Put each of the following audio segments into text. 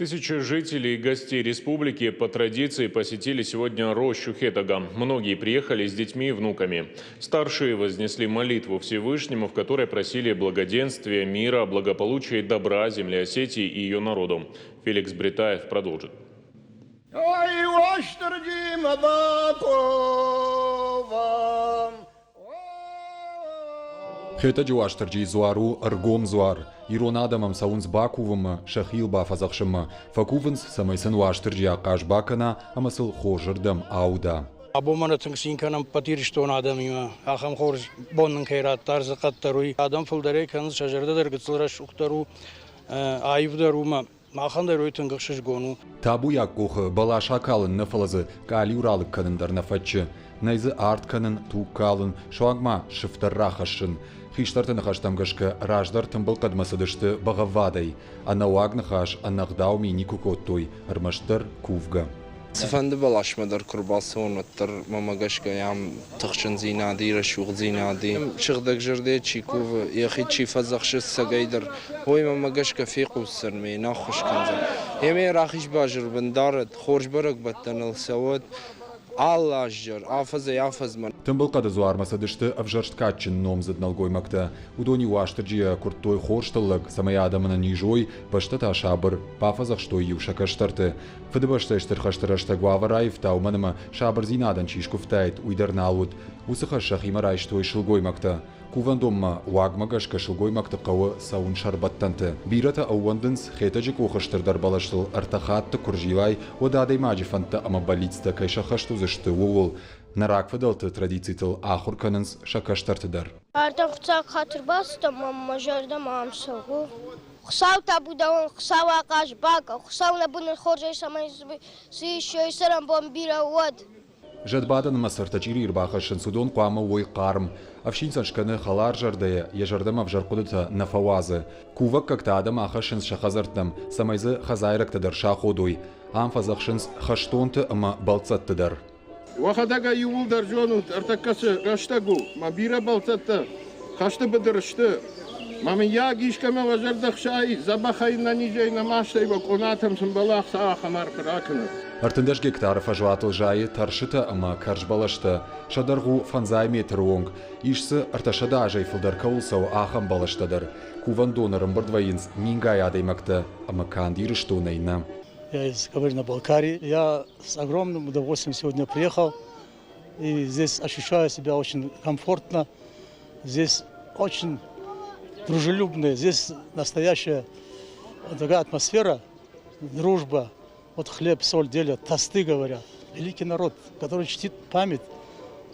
Тысячи жителей и гостей республики по традиции посетили сегодня рощу Хетага. Многие приехали с детьми и внуками. Старшие вознесли молитву Всевышнему, в которой просили благоденствия, мира, благополучия и добра земле Осетии и ее народу. Феликс Бритаев продолжит. Ой, Уастырджи мӕ бакувӕм. Хетӕджы Уастырджийы дзуар у ӕргом дзуар. Ирон адӕм ӕм цӕуынц бакувынмӕ, сӕхи йыл бафӕдзӕхсынмӕ. Фӕкувынц, цӕмӕй сын Уастырджи ахъаз бакӕна ӕмӕ сыл хорзырдӕм ауда. Абон ма нӕ тынг цин кӕнӕм ӕппӕт Ирыстоны адӕмимӕ. Ахӕм хорз бон нын кӕй радта ӕрдзы хъӕд уый. Адӕм фылдӕрӕй кӕнынц, сӕ зӕрдӕ дӕр гыццыл рӕсугъддӕр у, аивдӕр у ӕмӕ махӕн дӕр уый тынг ӕхсызгон у. Табуйаг къохы бӕлас акалын нӕ, фӕлӕ дзы къалиу ралыг кӕнын дӕр нӕ фӕтчы. Нӕй дзы арт кӕнын, туг калын, суанг ма сыфтӕр рахӕссын. Хистӕрты ныхӕстӕм гӕсгӕ, раздӕр тымбыл хъӕдмӕ цыдысты бӕгъӕввадӕй. Ӕнӕуаг ныхас, ӕнӕгъдау ми никуы кодтой, ӕрмӕстдӕр кувгӕ. Цыфӕнды бӕласмӕ дӕр куы рбацӕуон, уӕддӕр мӕмӕ гӕсгӕ ам тыхджындзинад и, рӕсугъддзинад и. Сыгъдӕгзӕрдӕ чи кувы, йӕхи чи фӕдзӕхсы цӕгӕйдӕр, уый мӕмӕ гӕсгӕ фехъусдзӕн ме йын ӕххуыс кӕндзӕн. Ӕмӕ йӕ рахиз базыр бын дарӕд, хорз бӕрӕгбӕттӕ ныл цӕуӕд алы аз дӕр, афӕдзӕй-афӕдзмӕ. Тымбыл хъӕды дзуармӕ цыдысты ӕвзӕрст кадджын номдзыд нӕлгоймӕгтӕ. Уыдон-иу Уастырджийӕ куырдтой хорз тыллӕг, цӕмӕй адӕмы ӕнӕниз уой, бӕстӕ та сабыр, бафӕдзӕхстой-иу сӕ кӕстӕрты. Фыдыбӕстӕйы Стыр хӕсты рӕстӕг уавӕр аивта, уымӕн ӕмӕ сабырдзинадӕн чи скуывтаид, уый дӕр нал уыд. Уыцы хӕс сӕхимӕ райстой сылгоймӕгтӕ. Кувӕндонмӕ уагмӕ гӕсгӕ сылгоймӕгты хъӕуы цӕуын сӕрбӕттӕнты. Бирӕтӕ ӕууӕндынц, Хетӕджы къухы стырдӕр бӕлӕстыл ӕртӕ хатты куы рзилай, уӕд адӕймаджы фӕндтӕ ӕмӕ бӕллицтӕ кӕй сӕххӕст уыдзысты, ууыл. Нӕ рагфыдӕлты традицитыл ахуыр кӕнынц сӕ кӕстӕрты дӕр. Ардӕм фыццаг хатт ӕрбацыдтӕн, ӕмӕ мӕ зӕрдӕмӕ ам цӕуы. Хуыцау табу дӕуӕн, Хуыцау ахъаз бакӕ, Хуыцау нӕ быныл хорзӕй цӕмӕй цы ис, уый цӕрӕнбон бирӕ уӕд. Зӕдбадӕнмӕ цы ӕртӕ чъирийы ӕрбахӕссынц, уыдон хъуамӕ уой хъарм. Ӕфсин сӕ скӕны хӕларзӕрдӕйӕ, йӕ зӕрдӕмӕ ӕвзӕр хъуыдытӕ нӕ фӕуадзы. Кувӕггӕгтӕ адӕм ахӕссынц сӕ хӕдзӕрттӕм, цӕмӕй дзы хӕдзайрӕгтӕ дӕр саходой. Ам фӕдзӕхсынц хӕстонты ӕмӕ бӕлццӕтты дӕр. Уӕхӕдӕг ӕй иууылдӕр зонут, ӕртӕккӕ цы рӕстӕг у, мӕ бирӕ бӕлццӕттӕ хӕсты быдыр сты. Мӕ мыййаг искӕмӕ уӕ зӕрдӕ хсайы, дзӕбӕхӕй нӕнизӕй нӕ мастӕй уӕ къонатӕм цы мбӕла ӕхца, ахӕм арфӕ ракӕнӕд. 13 гектары фӕзуатыл зайы тӕрсытӕ ӕмӕ кӕрзбӕлӕстӕ. Сӕ дӕргъ у фӕндзай метры онг. Ис дзы 300 азӕй фылдӕр кӕуыл цӕуы, ахӕм бӕлӕстӕ дӕр. Кувӕндоны ӕрӕмбырд вӕййынц мингай адӕймӕгтӕ ӕмӕ канд Ирыстонӕй нӕ. Я из Кабардино-Балкарии. Я с огромным удовольствием сегодня приехал. И здесь ощущаю себя очень комфортно. Здесь очень дружелюбная, здесь настоящая такая атмосфера, дружба. Вот хлеб, соль делят, тосты говорят. Великий народ, который чтит память.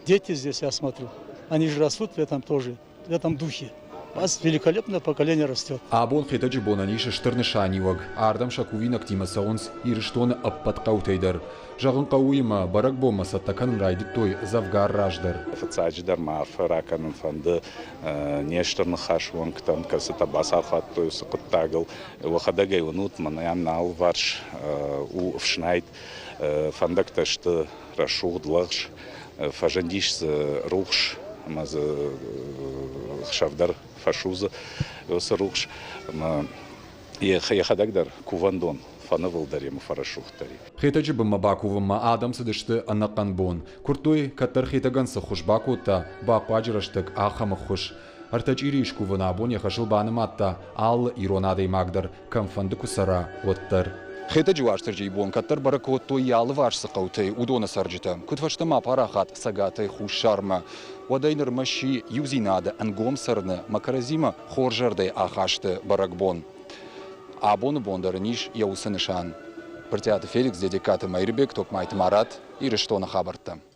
Дети здесь, я смотрю, они же растут в этом тоже, в этом духе. У вас великолепное поколение растет. Абон Хетӕджы бонӕн ис стыр нысаниуӕг. Ардӕм сӕ кувинӕгтимӕ цӕуынц Ирыстоны ӕппӕт хъӕутӕй дӕр. Зӕгъын хъӕуы уыимӕ, бӕрӕгбонмӕ цӕттӕ кӕнын райдыдтой дзӕвгар раздӕр. Фыццаджыдӕр мӕ арфӕ ракӕнын фӕнды не стыр ныхасы уӕнгтӕн, кӕцытӕ бацархайдтой уыцы хъуыддагыл. Уӕхӕдӕг ӕй уынут, мӕнӕ нӕ алыварс у ӕфснайд, фӕндӕгтӕ сты рӕсугъд, лӕгъз, фӕзындис дзы рухс ӕмӕ дзы хсӕв дӕр фӕсудзы уыцы рухс ӕмӕ йӕхӕдӕг дӕр кувӕндон фӕнывылдӕр ӕмӕ фӕрӕсугъддӕр и. Хетӕджы бынмӕ бакувынмӕ адӕм цыдысты ӕнӕхъӕн бон. Куырдтой, кӕддӕр Хетӕгӕн цы ххуыс бакодта, бахъуаджы рӕстӕг ахӕм ӕххуыс. Ӕртӕ чъирийы скувын абон йӕ хӕсыл банымадта алы ирон адӕймаг дӕр, кӕмфӕнды куы цӕра, уӕддӕр. Хетӕджы Уастырджийы бон кӕддӕр бӕрӕг кодтой йӕ алыварс цы хъӕутӕй, уыдоны цӕрджытӕ. Куыд фӕстӕмӕ апарахат Цӕгатӕй Хуссармӕ. Уӕдӕй нырмӕ сси иудзинады, ӕнгом цӕрыны ӕмӕ кӕрӕдзимӕ хорз зӕрдӕйы ахасты бӕрӕгбон. Абоны бон дӕр ын ис йӕ уыцы нысан. Брытъиаты Феликс, Дедегкаты Мӕирбег, Токмайты Марат, Ирыстоны хабӕрттӕ.